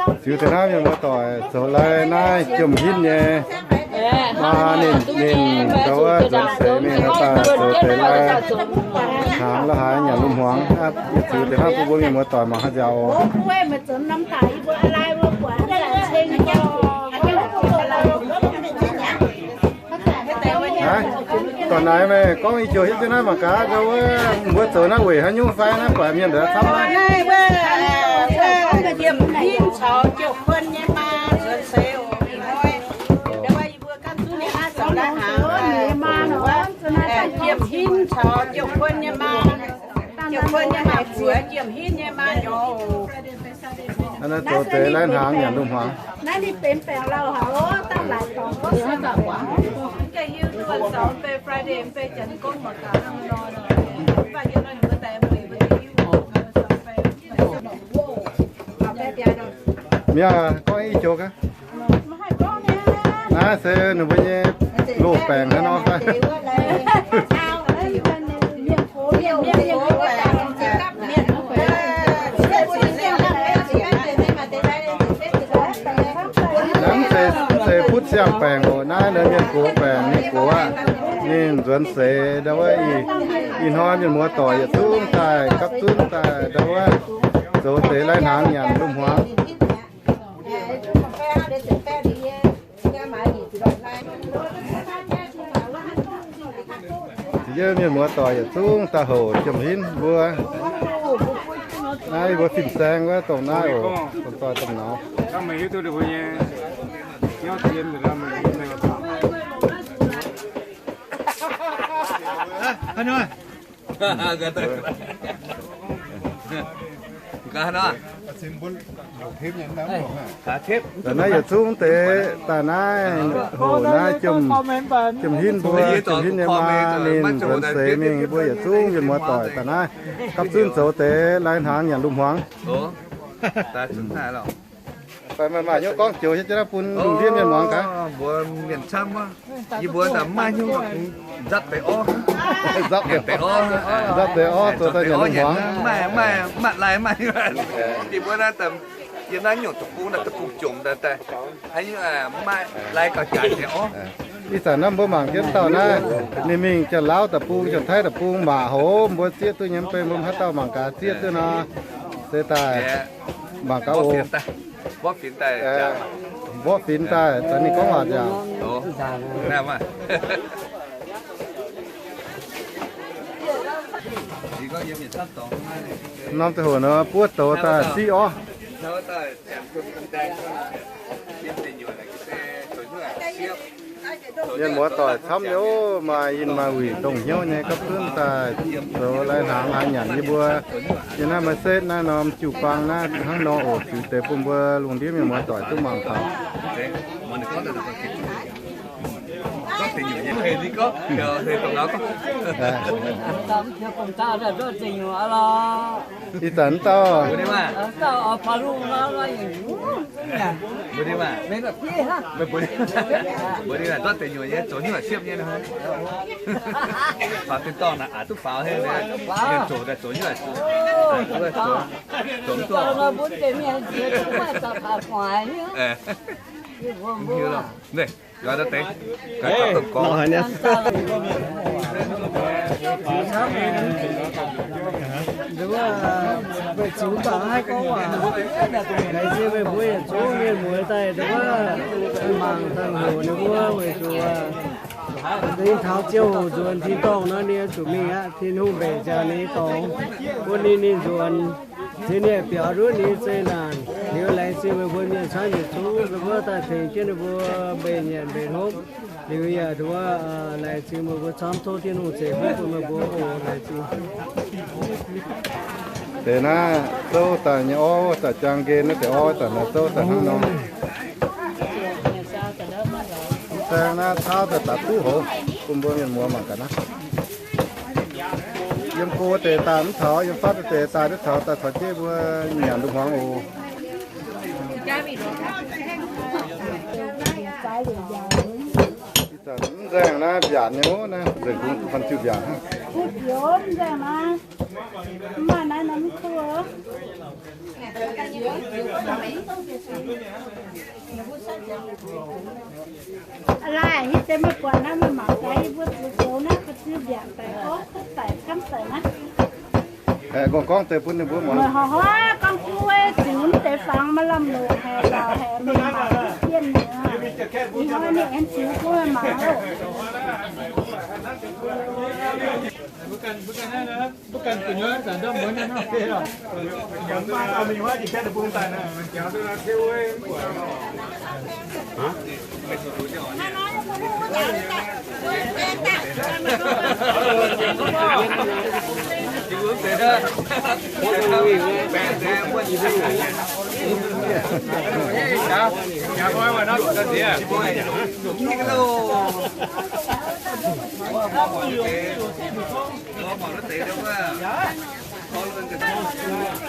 Ziux deix naaiv mienh muoz-doic zoux lai naaiv jiem-hinv nyei. Aa, ninh, ninh zoux wuov nzuonx seix mingh daaih zoux deix lai hnaangx la'haaix nyanc lungh hmuangx. Ziux deix naaiv bun mbuo mienh muoz-doic mangc haaix nziaaux oc. Aa, dorh naaiv meih gorngv i joux hietv jienv naaiv mangc gaax, wuov mbuo zoux naaiv weic haaix nyungc fai naaiv buatc mienh ndongc camv naaiv. Jiem-hinv caux jiouv kuon nyei maa nzuonx seix oc. Jiem-hinv caux jiouv kuon nyei maa, jiouv kuon nyei maa buoz, jiem-hinv nyei maa nyorx oc. Naaiv zoux deix lai hnaangx nyanc lungh hmuangx. Naaiv ninh benx baengc lauh haic, dangh laaix dorngx. Mi'aqv, gorngv i joux gaax. Naaiv se ninh mbuo nyei loz-baengc hnangv nor fai? Naaiv se, se butv siang-baengc oc. Naaiv nor mienh gox baengc, mienh gox aqv. Ninh nzuonx seix ndau wuov, ih hnoi mienh muoz-doic yietc zungv daaih gapv zunv daaih ndau wuov, zoux deix lai hnaangx nyanc lungh hmuangx. Yie mienh muoz-doic yietc zungv daaih houc jiem-hinv mbuo. Naaiv mbuo fin-saeng wuov dongh naaiv oc, domh doic domh nauz. Naaiv yietc zungv deix daaih naaiv hoc naaiv jiem-hinv mbuo, jiem-hinv nyei maa ninh nzuonx seix mingh, mbuo yietc zungv mienh muoz-doic daaih naaiv gapv zunv zoux deix lai hnaangx nyanc lungh hmuangx. Fai maaih hnyouv gorngv joux hietv jienv naaiv bun lungh ndiev mienh muangx gaax. Mbuo mienh camv, yie mbuo daaih maaih hnyouv nzapv deix orv, nzapv deix orv, nzapv deix orv zoux daaih nyanc lungh hmuangx. Maaih, maaih, maaih lai maaih. Yie mbuo naaiv, yie naaiv nyungc deic-bung naaiv deic-bung jomc daaih, haaix nyungc maaih lai gauh jaaix deix orv. Ih zanc naaiv mbuo mangc jienv dauh naaiv, ninh mingh Janx-Lauv deic-bung, Janx-Taiv deic-bung maac hoz, mbuo zieqv duqv nyei mv bei, mbuo haaix dauh mangc gaax zieqv duqv nor, se daaih mangc gaax oc. Mborqv finx daaih, zanc ninh gorngv waac nziaauc. Norm ziangh hoc nor buov douz daaih siqv orv. Mienh muoz-doic camv nyei, maaih yinh maaih wuic dongh hnyouv nyei gapv zunv daaih zoux lai hnaangx haaix nyanc yie mbuo. Yie naaiv maaih setv naaiv norm jiu-baang naaiv hnangv nor oc, ziux deix bun mbuo lungh ndiev mienh muoz-doic duqv mangc taux. Ih zanc dauh Weic zuqc mv baac haih gorngv waac, laengz zingh meih mbuo yietc zungv mienh muoz daaih nduov mangc daaih hoc ninh mbuo weic zuqc ninh taux ziangh hoc nzuonx tin-dorngh nor, ninh zuqc mingh aqv. Tin-Hungh mbenc nziaaux ninh nyei dorngx, bun ninh, ninh nzuonx, cingx ninh biaux nduov ninh nyei zeqc naanc. Liuz laengz zingh meih mbuo mienh camv yietc zungv, ninh mbuo daaih tengx jienv ninh mbuo mbenc nyanc mbenc hopv. Liuz yaac nduov laengz zingh meih mbuo camv, tov Tin-Hungh ceix fuqv bun meih mbuo oc. Laengz zingh. Deix naaiv zouv daaih nyei orv, daaih jang nqen naaiv deix orv, daaih naaiv zouv daaih hnangv nor. Saeng naaiv tauv daaih daaih duqv hoz bun mbuo mienh muoz mangc gaax naaiv. Yiem go deix daaih mv taux, yiem fatv deix daaih duqv taux, daaih caux jienv mbuo nyanc lungh hmuangx oc. Ih zanc mv nzaeng naaiv mbiaatc nyei oc, naaiv nzengc kungx fan ziu mbiaatc hnangv. Mv maaih naaiv norm kuv. Laaih, hitv deix meih buatc naaiv, meih mangc gaax, yie mbuo zoux zoux naaiv, ga'ziex mbiaauc daic, gorngv daic, camv daic naaiv. Gorngv, gorngv deix bun ninh mbuo muangx. Meih horpc horpc gorngv kuv, ziux mv deix fangx maaih lamh longc haic, laaix haic, mienh mangc duqv jienh nyei. Ih hnoi ninh aengx ziux bun meih mangc oc.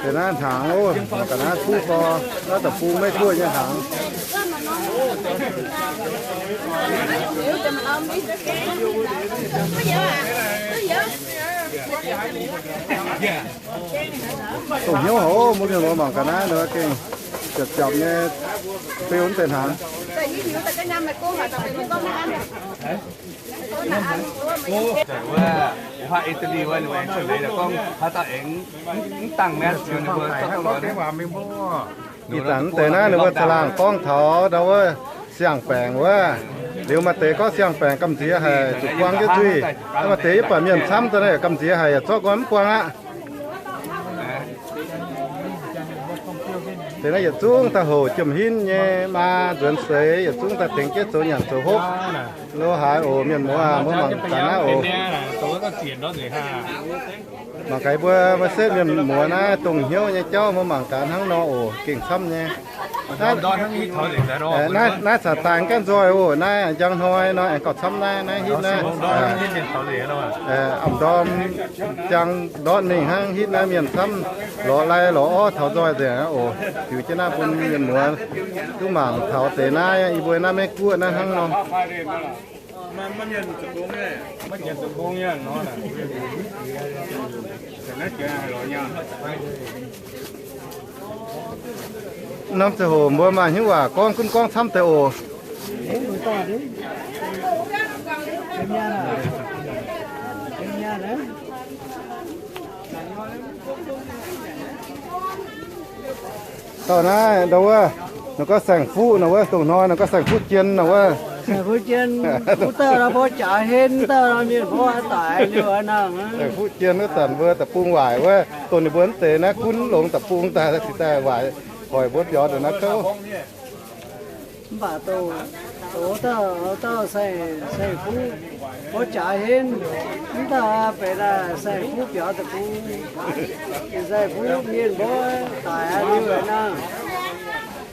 Deix naaiv hnaangx oc, ga'naaiv kuv gorx, naaiv deic-bung maiv guoqv nyei hnaangx. Dongh hnyouv haic, mbuo mienh muoz mangc ga'naaiv nor gengh ziepc ziepc nyei beu deix hnaangx. Wuov, wuov Italy wuov, ninh aengx cuotv leiz gorngv haaix dauh aengx mv dangh mi'aqv, ziux ninh mbuo zorqv duqv lorz. Ih zanc mv deix naaiv ninh mbuo za'laangh gorngv taux ndau wuov siang-baengc wuov. Liuz maaih deix gorngv siang-baengc gamh nziex haic, zuqc buang jienv nzuih. Maaih deix yaac buatc mienh camv daaih naaiv yaac gamh nziex haic, yaac zorqv nqoi mv buang aqv. Deix naaiv yietc zungv daaih hoc jiem-hinv nyei maa nzuonx seix, yietc zungv daaih tengx jienv zoux nyanc zoux hopv. Lo haaix oc, mienh muoz aac, mbuo mangc gaax naaiv oc. Mangc gaax mbuo, mbuo setv mienh muoz naaiv dongh hnyouv nyei jauv, mbuo mangc gaax hnangv nor oc, gengh camv nyei. Naaiv, naaiv caux daaih gaanv nzoih oc, naaiv njang hnoi nor aengx gauh camv naaiv, naaiv hitv naaiv. A'ndorm jang ndortv mingh hnangv hitv naaiv mienh camv lorz lai lorz orv taux nzoih nzengc aqv oc. Ziux jienv naaiv bun mienh muoz duqv mangc taux deix naaiv, yie mbuo naaiv Meiv Guoqv naaiv hnangv nor. Norm ziangh hoc mbuo maaih hnyouv waac gorngv gunv gorngv camv deix oc. Dauh naaiv ndau wuov, ninh gorngv saeng-fuqv nor wuov, dongh hnoi ninh gorngv saeng-fuqv jien nor wuov. Saeng-fuqv jien, wuov dauh nor mbuo jaax henv, dauh nor mienh mbuo daic liuz nangh. Saeng-fuqv jien wuov zanc mbuo deic-bung waaic wuov, dongh ninh mbuo mv deix naaiv gunv longx deic-bung daaih, cingx daaih waaic hoic mbuo biaux ndongc naaiv kouv. Mv baac dongh, dongh wuov dauh, dauh saeng-fuqv, mbuo jaax henv, mv dauh benx saeng-fuqv biaux deic-bung, saeng-fuqv mienh mbuo daic liuz nangh.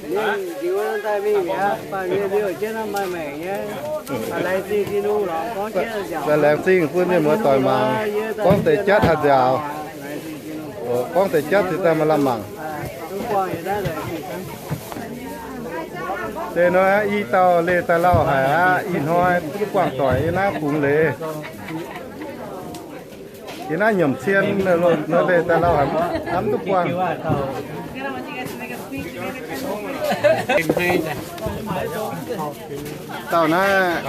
Mienh nziux daaih mingh mi'aqv, mv baac mienh liouh jienv nor maaih maengc nyei. Laengz zingh Tin-Hungh lorz gorngv jienv nziaauc. Laengz zingh bun mienh muoz doic mangc, gorngv deix jatv haih nziaauc, gorngv deix jatv cingx daaih maaih lamh mangc. Deix nor i dauh leih daaih lauh haic aqv. Ih hnoi duqv buangh doic yiem naaiv bungx leiz. Yiem naaiv nyiemc cien nor leih daaih lauh haic, mv duqv buangh. Dauh naaiv,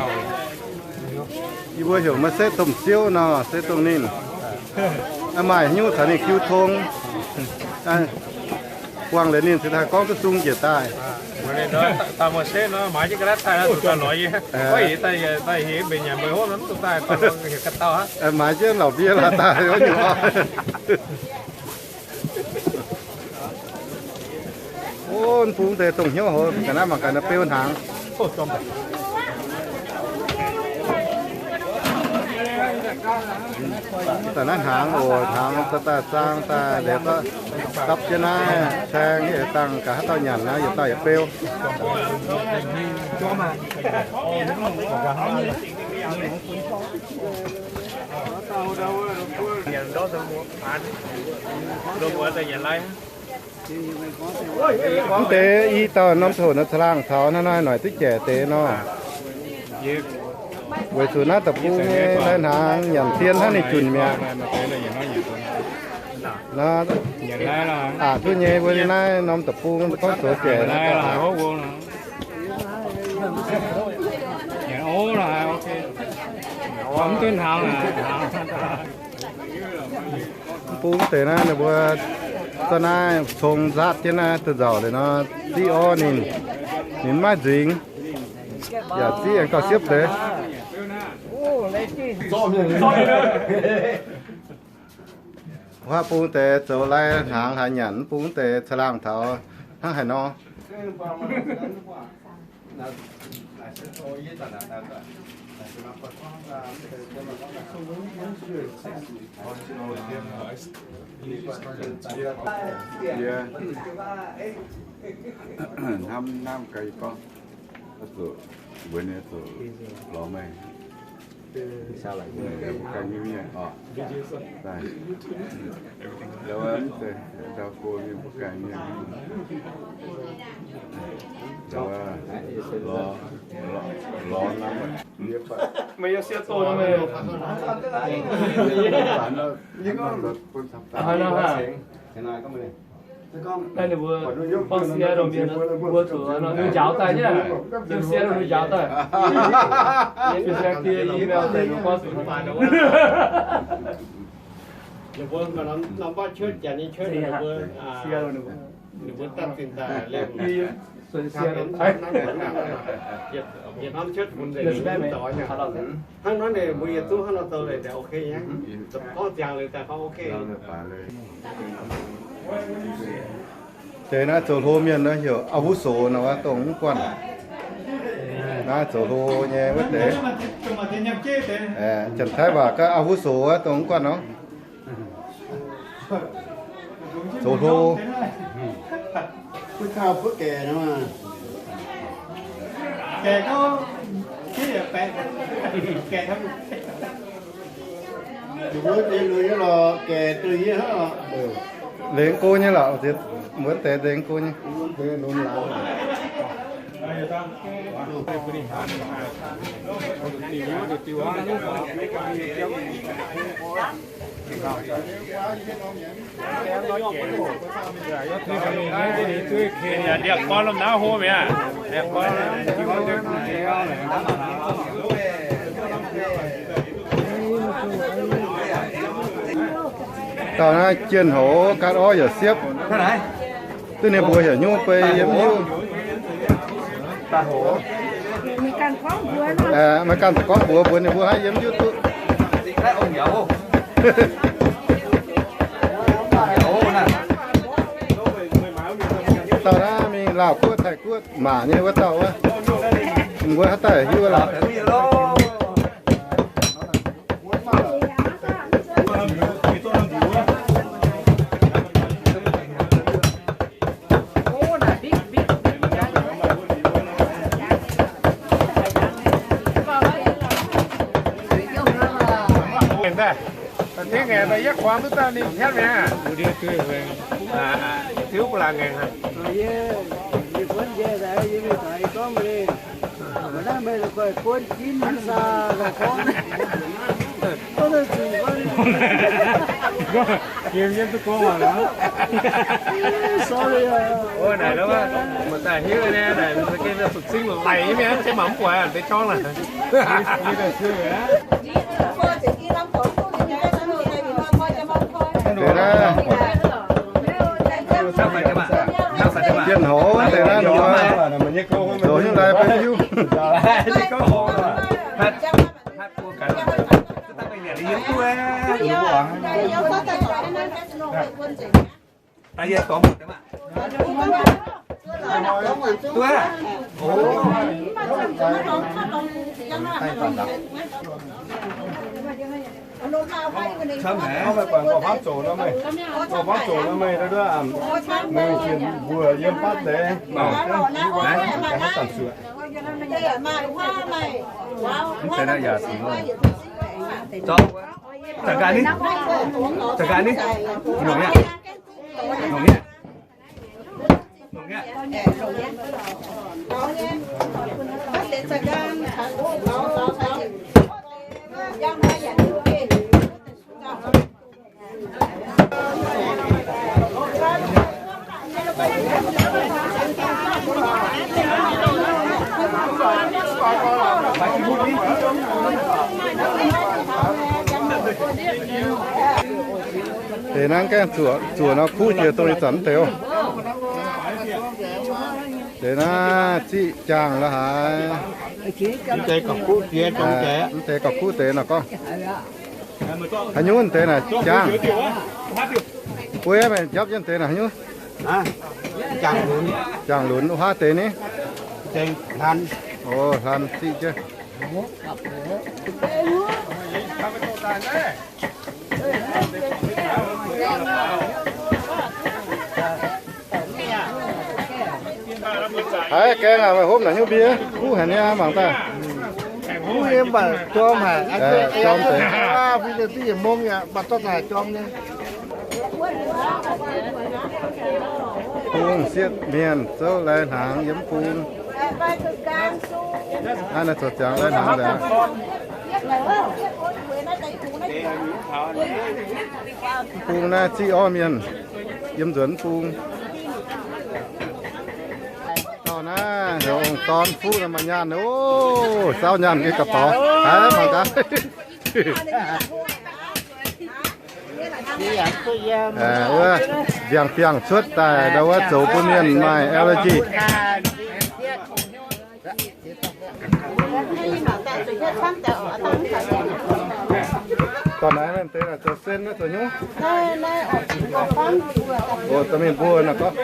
yie mbuo heuc maaih setv domh siouv nor, setv domh ninh. Maaih hnyouv caux ninh jiu tong. Buangh liuz ninh cingx daaih gorngv duqv sung njiec daaih. Maaiz jienv laux mbie laaix daaih wuov nyungc oc. O, bung deix dongh hnyouv hoz, ga'naaiv mangc gaax naaiv beu hnaangx. Daaih naaiv hnaangx oc, hnaangx daaih zaang daaih liuz, dapv jienv naaiv caeng, dangh gaax haaix dauh nyanc naaiv yietc dauh yietc beu. Mv deix i dauh norm ziangh hoc naaiv caangh laangh taux naaiv naaiv noic duqv jaic deix nor. Weic zuqc naaiv deic-bung nyei lai-hnaangx nyanc dien hnangv ninh junc mi'aqv. Nor, aqc duqv nyei mbuo naaiv norm deic-bung gorngv zoux jaic. Mv bung deix naaiv ninh mbuo za'naaiv cong nzaatv jienv naaiv da'nzauc liuz nor, ziqv orv ninh, ninh maiv nzingx, yaac ziqv aengx gauh siepv deix. Huaav bung deix zoux lai hnaangx hlaax nyanc, mv bung deix caangh laangh taux hnangv haaix nor. Hnamv hnamv gaax gorngv, zuqc mbuo nyei zuqc lorz meih. Meih yiem sie doh nor meih. Naaiv ninh mbuo gorngv sie dongh mienh, mbuo zuqc njaaux daaih nyei, yiem sie dongh njaaux daaih. Yiem sie die i mail deix ninh gorngv zuqc njaaux daaih. Ninh mbuo norm baav cuotv janx nyei cuotv, ninh mbuo, ninh mbuo daaih zinh daaih liemh. Hnangv nor ninh mbuo yietc zungv hnangv nor zoux leiz daaih ok nyei. Gorngv ziangx leiz daaih gorngv ok. Deix naaiv zoux hlo mienh nor heuc อาวุโส nor, dongh mv guanh. Naaiv zoux hlo nyei wuov deix. Janx-Taiv waac gorngv อาวุโส wuov, dongh mv guanh nor. Zoux hlo. Lengx go nyei lorqc, mbuo deix lengx go nyei. Dauh naaiv jien hoc gaatv orv yaac siepv. Duqv ninh mbuo heuc nyungc bei yiem hiuv. Maiv ganh za'gorngv mbuox mbuox ninh mbuo haih yiem hiuv duqv. Dauh naaiv mingh Laauh Guoqv, Taiv Guoqv maac nyei wuov dauh wuov. Mbuo haaix daaih hiuv lorqc. Tengx ngaengc daaih yietv kuangx duqv dauh ninh hietv mi'aqv. Tiuv bu laangz ngaengc aqv. Sorry aqv. Naaic, mbuo daaih hiuv naaic, mbuo gengh zuqc zingh laic nyei mienh, se mangc mv buatc deix gorngv laaix. Jien hoc deix naaiv nor, zoux nyei lai fai hiuv. Hnangv naaic, gorngv meih buatc nqorngv zoux nor meih, nqorngv zoux nor meih, meih sienx mbuo yiem baav deix, mv zeiz naaiv yaac Zac gaax ni, zac gaax ni, nongc nyei, nongc nyei, nongc nyei. Deix naaiv gaengh zuoqc, zuoqc nor kuv jiex dongh ih zanc deix oc. Deix naaiv ziqv jaangh la'haaix. Mv deix gauh kuv deix nor gorngv. Haaix nyungc deix naaic jaangh? Buov meih njapv jienv deix naaic haaix nyungc? Jaangh lunx wuov haav deix ni? Oc, hlan ziqv jienv. Haiz gaengh aac, meih hopv naaic nyungc mbie? Kuv haic niaa, mangc daaih. Kuv yiem mbatc jorm haic, jorm deix. Mong yaac mbatc dorh daaih jorm nyei. Bung sietv mienh zouv lai-hnaangx yiem bung. Naaiv naaiv zoux ziangx lai-hnaangx daaih. Bung naaiv ziqv orv mienh yiem nzuonx bung. Dauh naaiv heuc ong dorn fuqv nor maaih nyaanh oc, saauv nyaanh ga'baux. Haiz mangc gaax. Wuov mbiaangx biangh cuotv daaih ndau wuov zoux bun mienh maaih allergy. Dorh naaiv deix zoux sen, naaiv zoux hnyouv. Oc, dorh mingh mbuo naaic gorngv.